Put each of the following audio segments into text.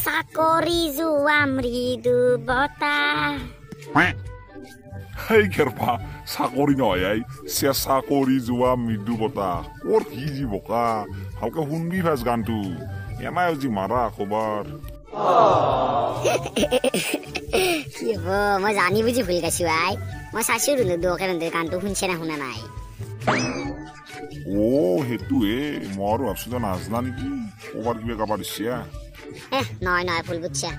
চাকৰি যোৱা মৃদু বতাহ। সেই খেৰপা, চাকৰি নহয় I, চেঁচা কৰি যোৱা মৃদু বতাহ। ক'ৰ কি যি বকা, ভালকে শুনবি ফাৰ্ষ্ট গানটো। এনাই যি মাৰা ক'বাৰ। কি হ'ব, মই জানি বুজি ভুল গাইছো আই। মই চাইছো দুয়োকে গানটো শুনছে না শুনা নাই। অ সেইটোৱে, মই আৰু ভাবছো তই নাজনা নেকি, ক'বাৰ কিবা গাবা দিছে। নহয় নহয়, ভুল বুজছা।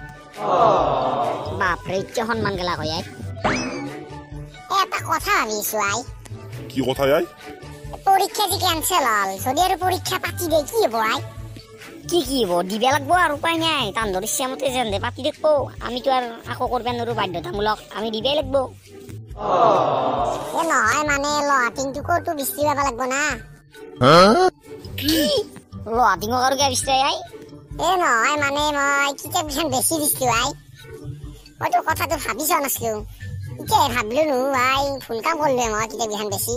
বাপৰে, ইচ্ছা সন্মান গেলা কয় আই। এটা কথা ভাবিছো আই। কি কথা আই? পৰীক্ষা যে কেনচেল হ'ল, যদি আৰু পৰীক্ষা পাতি দিয়ে কি হ'ব আই? কি কি হ'ব, দিবা লাগব আৰু, উপায় নাই। তান্ধৰ ইচ্ছামতে যেন পাতি থাকিব, আমিতো আৰু আকৌ কৰিব নোৱাৰো, বাধ্যতামূলক আমি দিবাই লাগব। এ নহয় মানে লোহা টিংটো ক'তো বিচৰি পাব লাগব না। কি লোহা টিঙক আৰু কিয় বিচাৰি আই? এ নহয় মানে মই কিতাপকেইখন বেছি দিছিলো আই, মইতো কথাটো ভাবি চোৱা নাছিলো, এতিয়া ভাবিলো নো আই ভুল কাম কৰিলোৱে মই। কিতাপকেইখন বেছি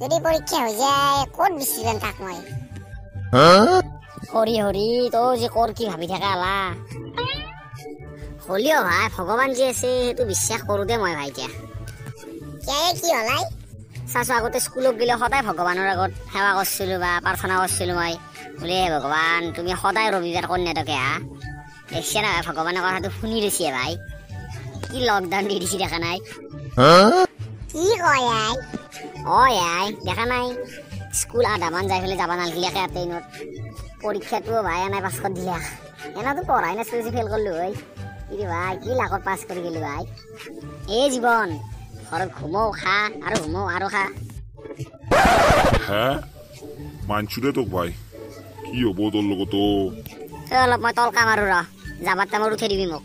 যদি পৰীক্ষা হৈ যায় ক'ত বিচাৰিম তাক মই? হৰি হৰি, তই যে কৰ কি ভাবি থাকা আলা। হ'লেও ভাই, ভগৱান যে আছে সেইটো বিশ্বাস কৰো দে মই ভাই। এতিয়া কি হ'ল আই? চাচো, আগতে স্কুলত গ'লে সদায় ভগৱানৰ আগত সেৱা কৰিছিলো বা প্ৰাৰ্থনা কৰিছিলো মই, বোলে ভগৱান তুমি সদায় ৰবিবাৰ কন্যাটোকে হা। দেখছে না ভাই, ভগৱানৰ কথাটো শুনি লৈছে ভাই, কি লকডাউন দি দিছি দেখা নাই? কি কয় আই? অ আই, দেখা নাই স্কুল আধামান যাই পেলাই যাব নালাগিলাকে ট্ৰেইনত। পৰীক্ষাটোও ভাই এনাই পাছ কৰি দিলা, এনাতো পঢ়াই নাছিলো যে ফেইল কৰিলো হয়। কি ভাই, কি লাকত পাছ কৰি গেলো ভাই। এই জীৱন, ঘৰত ঘুমো খা আৰু ঘুমো আৰু খা। হে মানছো দে তোক ভাই, কি হ'ব তোৰ লগত? অলপ মই তলকা মাৰো ৰ, যাবাৰ টাইমত উঠাই দিবি মোক।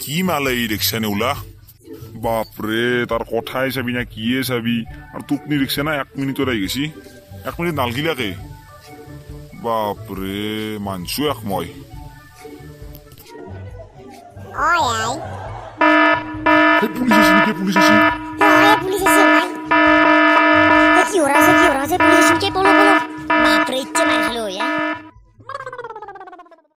কি মালে এই দেখছে নে ওলা? বাপৰে, তাৰ কথাই চাবি না কিয়ে চাবি, আৰু টোপনি দেখছে না 1 মিনিটত আহি গৈছি, 1 মিনিট নালগিলাকে। বাপৰে, মানছো এক মই। পুলিচ আছে নেকি? পুলিচ আছে। পুলিচ আছে ভাই। কি ওরা আছে, কি ওরা আছে, পুলিচ আছে। পলো পলো, বাপরে, ইচ্ছে মার খালো।